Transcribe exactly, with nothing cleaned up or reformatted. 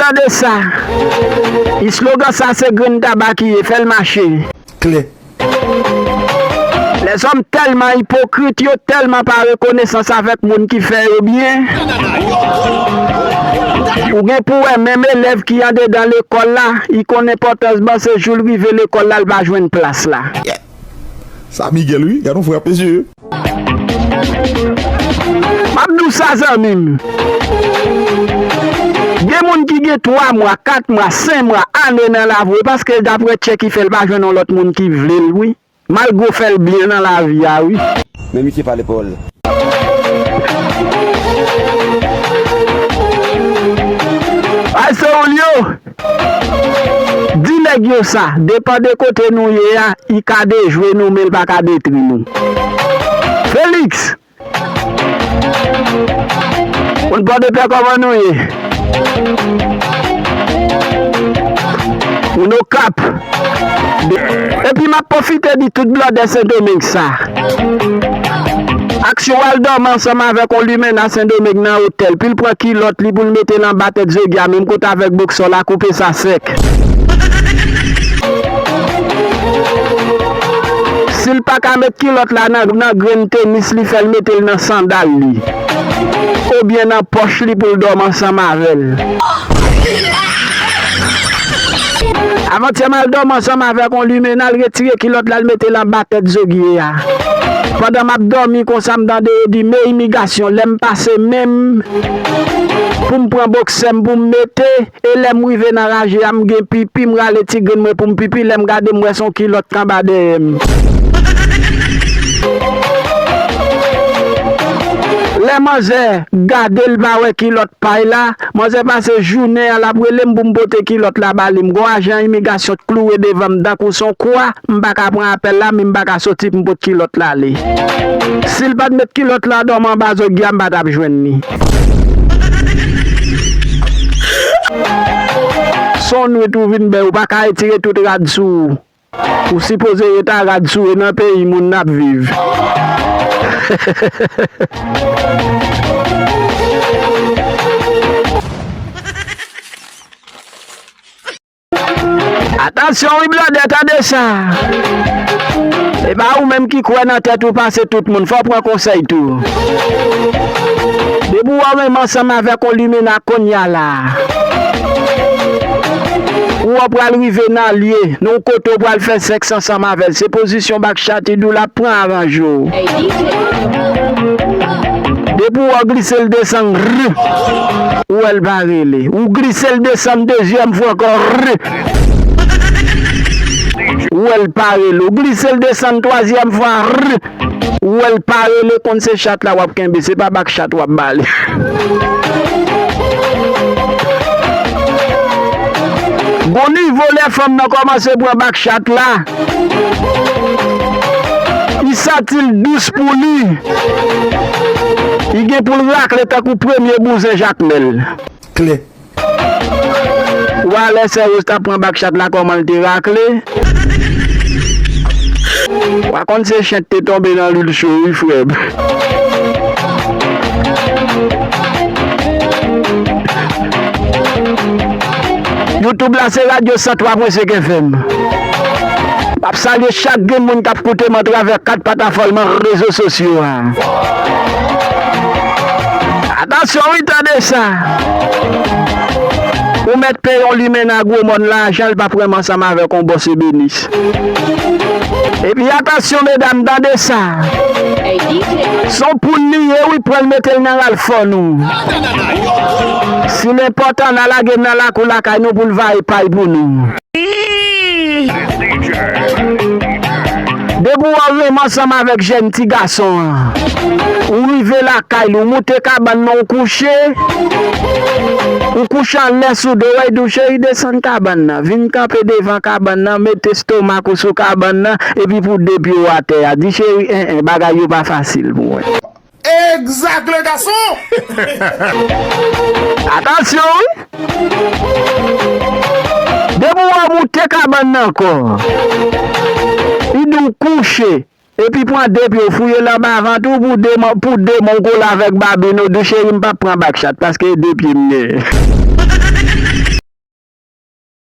Tande sa. Slogan sa se grenn tabak li ye, fè l mache. Klè. Lèzòm tèlman ipokrit, yo tèlman pa rekonesans avèk moun ki fè yo byen. Ou gen pou wè menm elèv ki andedan lekòl la, li konn enpòtans ban, se jou l rive lekòl la, l pa jwenn plas la. Sa Miguel wi, gad yon frè mesye. M ap di w sa zanmi m. Gen moun ki gen twa mwa, kat mwa, senk mwa, ane nan lavi w, e paske daprè tchèk li fè l pa jwenn yon lòt moun ki vle l wi. Malgre w fè l byen nan lavi a wi. Men misye pale pawòl. Ay se ou l yo. Di nèg yo sa, depann de kote nou ye a, li ka dejwe nou, men l pa ka detwi nou. Felix! Moun Pòdepè, kòman nou ye? Moun Okap. Epi m ap pwofite di tout blòdè Sendomeng sa. Aksyon w al dòmi ansanm avèk yon limena Sendomeng nan otèl, pi l pran kilòt li pou l mete l anba tèt Zogya, menm kote avèk boksè w la, koupe sa sèk. Si l pa ka met kilòt la nan, nan grenn tenis li, fè l mete l nan sandal li. Oubyen nan pòch li pou l dòmi ansanm avè l. Avantyè m al dòmi ansanm avèk yon limena, l retire kilòt la, l mete l anba tèt Zogye a. Pandan m ap dòmi konsa, m tande yo di, men imigasyon, lè m pase men m pou m pran boksè m pou m mete, e lè m rive nan raje a, m gen pipi, m rale ti grenn mwen pou m pipi, lè m gade, m wè se yon kilòt k anba dèyè m. Lè manzè gade, l pa wè kilòt pa l la, manzè pase jounen an l ap rele m pou m pote kilòt la ba li. M gon ajan imigasyon t klouwe devan m tankou se yon kwa, m pa ka pran apèl la, men m pa ka soti pou m pot kilòt la ale. Si l pa t met kilòt la dòmi anba Zogya, m pa t ap jwenn li. Se yon nwit ou vin bèy, ou pa ka retire tout rad sou ou. Ou sipoze ret a rad sou e nan peyi moun n ap viv. Atansyon wi blòdè, tande sa. E pa ou menm ki kwè nan tèt ou pase tout moun, fò w pran konsèy tou. Depi w wè w menm ansanm avèk yon limena kounye a la, ou wè w pral rive nan lye, nan yon kote w pral fè sèks ansanm avè l, se pozisyon bak chat li di w l ap pran avan jou. Depi w wè w glise l desann, rr, ou wè l pa rele. Ou glise l desann dezyèm fwa ankò, rr, ou wè l pa rele. Ou glise l desann twazyèm fwa, rr, ou wè l pa rele, konn se chat la w ap kenbe, se pa bak chat w ap ba li. Gon nivo lè fanm nan kòmanse pran bak chat la, li santi l dous pou li. Li gen pou l rakle tankou premye bouzen Jakmèl. Klè. Ou pa wè lè sè Rose t ap pran bak chat la kòman l te rakle? Ou pa konn se chen t te tonbe nan lwil cho wi frè m. YouTube la se radyo san twa pwen senk F M. M ap salye chak grenn moun k ap koute m atravè kat patafòm rezo sosyo a. Atansyon wi, tande sa. Ou mèt peye yon limena gwo mòn lajan, l p ap renmen ansanm avèk yon bòs ebenis. Epi atansyon medam, tande sa. Se yon poul li ye wi, pran l mete l nan ralfò nou. Si l enpòtan, n a lage l nan lakou lakay nou pou l vaye pay pou nou. Depi w wè w renmen ansanm avèk jèn ti gason an, ou rive lakay li, ou moute kabann nan, ou kouche, ou kouche anlè sou do, w ap di w, cheri, desann kabann nan, vin kanpe devan kabann nan, mete estomak ou sou kabann nan, epi pou de pye w atè a. Di, cheri, en, en, bagay yo pa fasil pou mwen. Egzak, le gason! Atansyon wi! Depi w ap moute kabann nan ankò, li di w kouche, epi pran de pye w fouye l anba vant ou pou de man, pou de man w kole avèk babin ou, di cheri m p ap pran bak chat paske e de pye m genyen.